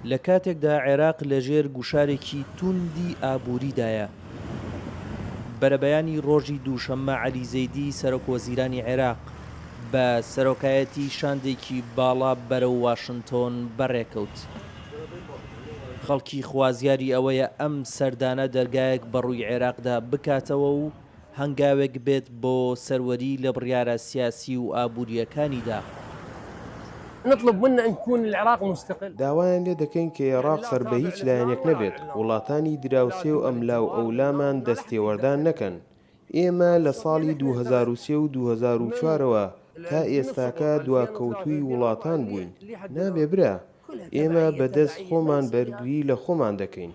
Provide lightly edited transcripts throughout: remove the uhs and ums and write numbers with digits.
لە کاتێکدا عێراق لەژێر گوشارێکی تووندی ئابووریدایە، بەرەبەیانی ڕۆژی دووشەممە عەلی زەیدی سەرۆکوەزیرانی عێراق بە سەرۆکایەتی شاندێکی باڵا بەرەو واشنتۆن بەڕێکەوت. خەڵکی خوازیاری ئەوەیە ئەم سەردانە دەرگایەک بەڕووی عێراقدا بکاتەوە و هەنگاوێک بێت بۆ سەروەری لە بڕیارە سیاسی و ئابوورییەکانیدا. داوایان لێ دەکەین کە ئێڕاق سەر بە هیچ لایەنێک نەبێت، وڵاتانی دراوسێ و ئەملا و ئەولامان دەست تێوەردان نەکەن. ئێمە لە ساڵی 2003 و 2004 ەوە تا ئێستاکە دواکەوتووی وڵاتان بووین. نابێ برا. ئێمە بە دەست خۆمان بەرگری لە خۆمان دەکەین.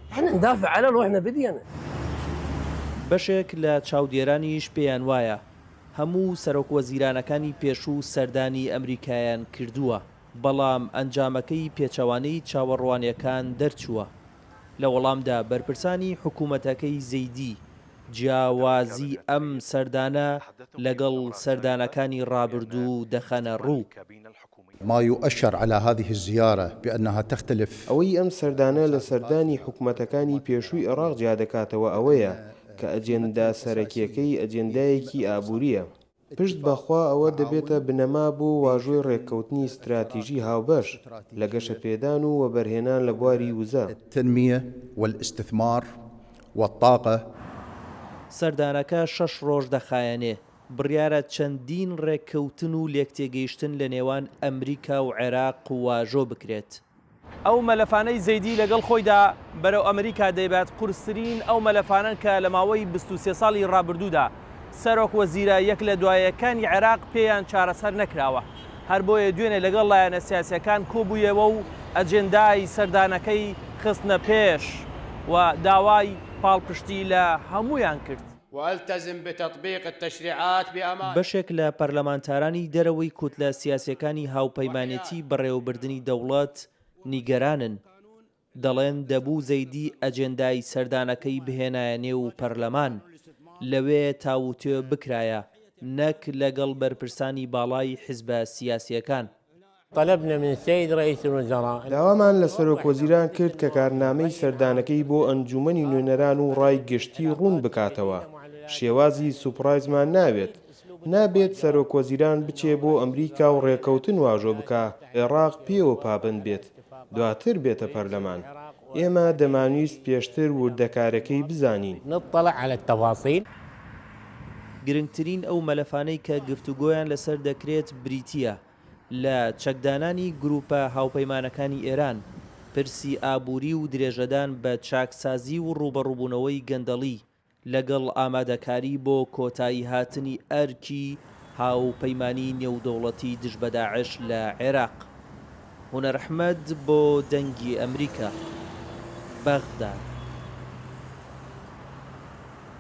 بەشێک لە چاودێرانیش پێیان وایە هەموو سەرۆکوەزیرانەکانی پێشوو سەردانی ئەمریکایان کردووە، بەڵام ئەنجامەکەی پێچەوانەی چاوەڕوانییەکان دەرچووە. لە وەڵامدا بەرپرسانی حکومەتەکەی زەیدی جیاوازی ئەم سەردانە لەگەڵ سەردانەکانی ڕابردوو دەخەنە ڕوو. ما یوئشر علی هذه الزیارە بانها تختلف. ئەوەی ئەم سەردانە لە سەردانی حکومەتەکانی پێشووی عێراق جیادەکاتەوە ئەوەیە کە ئەجێندا سەرەکیەکەی ئەجێندایەکی ئابووریە. پشت بە خوا ئەوە دەبێتە بنەما بۆ واژۆی ڕێککەوتنی ستراتیژی هاوبەش لە گەشەپێدان و وەبەرهێنان لە بواری وزە. التنمیە والاستثمار والطاقە. سەردانەکە شەش ڕۆژ دەخایەنێ، بڕیارە چەندین ڕێککەوتن و لێکتێگەیشتن لەنێوان ئەمریکا و عێراق واژۆ بکرێت. ئەو مەلەفانەی زەیدی لەگەڵ خۆیدا بەرەو ئەمریکا دەیبات قورسترین ئەو مەلەفانەن کە لە ماوەی 23 ساڵی ڕابردوودا سەرۆک وەزیرە یەک لە دوایەکانی عێراق پێیان چارەسەر نەکراوە. هەر بۆیە دوێنێ لەگەڵ لایەنە سیاسییەکان کۆبوویەوە و ئەجێندای سەردانەکەی خستنە پێش و داوای پاڵپشتی لە هەموویان کرد. والتزم بتطبیق التشریعات بامانە. بەشێک لە پەرلەمانتارانی دەرەوەی کوتلە سیاسیەکانی هاوپەیمانێتی بەڕێوەبردنی دەوڵەت نیگەرانن، دەڵێن دەبوو زەیدی ئەجێندای سەردانەکەی بهێنایە نێو پەرلەمان، لەوێ تاووتوێ بکرایە، نەک لەگەڵ بەرپرسانی باڵای حزبە سیاسیەکان. طلبنا من السید رئیس الوزراء. داوامان لە سەرۆکوەزیران کرد کە کارنامەی سەردانەکەی بۆ ئەنجوومەنی نوێنەران و ڕای گشتی ڕوون بکاتەوە. شێوازی سوپرایزمان ناوێت. نابێت سەرۆکوەزیران بچێ بۆ ئەمریکا و ڕێککەوتن واژۆ بکا، عێراق پێوە پابەند بێت، دواتر بێتە پەرلەمان. ئێمە دەمانویست پێشتر وردەکارەکەی بزانین. نطلع علی التفاصیل. گرنگترین ئەو مەلەفانەی کە گفتوگۆیان لەسەر دەکرێت بریتییە لە چەکدانانی گروپە هاوپەیمانەکانی ئێران، پرسی ئابووری و درێژەدان بە چاکسازی و ڕووبەڕووبوونەوەی گەندەڵی، لەگەڵ ئامادەکاری بۆ کۆتاییهاتنی ئەرکی هاوپەیمانیی نێودەوڵەتی دژ بە داعش لە عێراق. هونەر ئەحمەد بۆ دەنگی ئەمریکا، بەغداد.